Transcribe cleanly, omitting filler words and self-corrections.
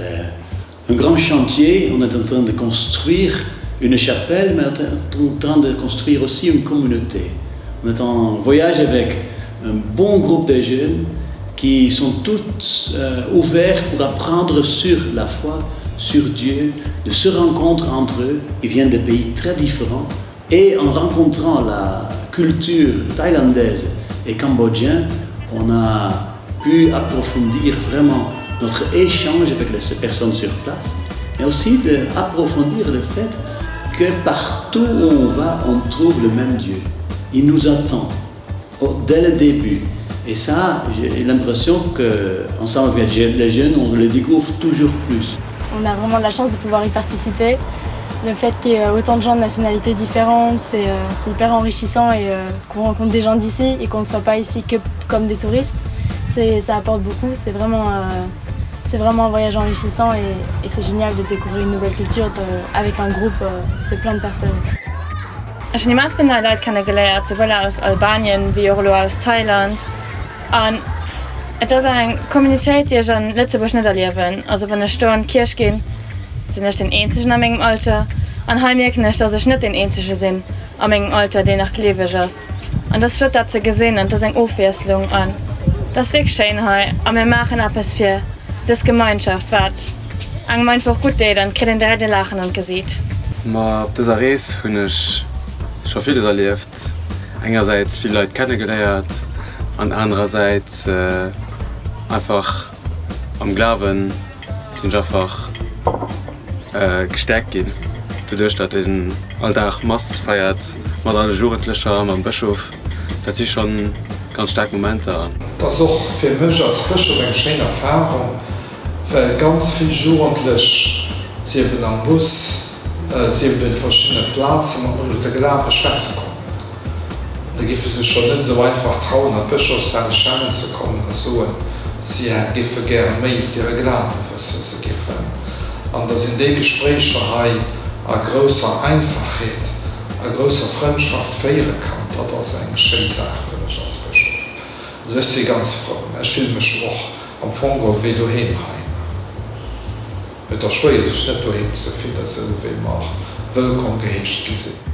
C'est un grand chantier, on est en train de construire une chapelle, mais on est en train de construire aussi une communauté. On est en voyage avec un bon groupe de jeunes qui sont tous euh, ouverts pour apprendre sur la foi, sur Dieu, de se rencontrer entre eux. Ils viennent de pays très différents et en rencontrant la culture thaïlandaise et cambodgienne, on a pu approfondir vraiment notre échange avec les personnes sur place et aussi d'approfondir le fait que partout où on va, on trouve le même Dieu. Il nous attend dès le début. Et ça, j'ai l'impression qu'ensemble avec les jeunes, on le découvre toujours plus. On a vraiment la chance de pouvoir y participer. Le fait qu'il y ait autant de gens de nationalités différentes, c'est euh, hyper enrichissant et euh, qu'on rencontre des gens d'ici et qu'on ne soit pas ici que comme des touristes, ça apporte beaucoup. C'est vraiment, euh, c'est vraiment un voyage enrichissant et, et c'est génial de découvrir une nouvelle culture de, avec un groupe euh, de plein de personnes. Ech hunn immens vill nei Leit kenne geléiert, souwuel aus Albanien wéi och elo aus Thailand. An et ass eng Communautéit, déi ech an Lëtzebuerg net erliewen. Also wann ech do an d'Kierch ginn, sinn ech deen eenzegen a mengem Alter. An hei mierken ech, dass ech net deen eenzege sinn a mengem Alter, deen nach gleeweg ass. An et ass flott dat ze gesinn an et ass eng Ofwiesslung an et ass wierklech schéin hei a mir maachen eppes fir dës Gemeinschaft, wat engem einfach gutt deet an et kritt een direkt e Laachen an d'Gesiit. Ma op dëser Rees hunn ech scho villes erlieft, engersäits vill Leit kennegeléiert an anerersäits einfach am Glawen sinn ech einfach gestäerkt ginn, doduerch datt een all Dag Mass feiert mat alle Jugendlecher, mam Bëschof. Dat si schonn ganz staark Momenter. Et ass och fir mech als Bëschof eng schéin Erfarung, well ganz vill Jugendlech, sief et am Bus, sief et un verschiddene Plaze mat mer iwwer de Glawe schwätze kommen. Da giffe sech schonn net esou einfach trauen an d'Bëschofshaus schellen ze kommen a soen, si giffe gäre méi iwwer hire Glawe wëssen. Se giffen, an da sinn déi Gespréicher hei a grousser Einfachheet, a grousser Frëndschaft féiere kann, dat ass eng schéi Saach fir mech als Bëschof. Also ech si ganz frou. Ech fille mech och am Fong geholl wéi doheem hei. Et ass schwéier sech net doheem ze fillen, esou wéi mer wëllkomm geheescht gi sinn.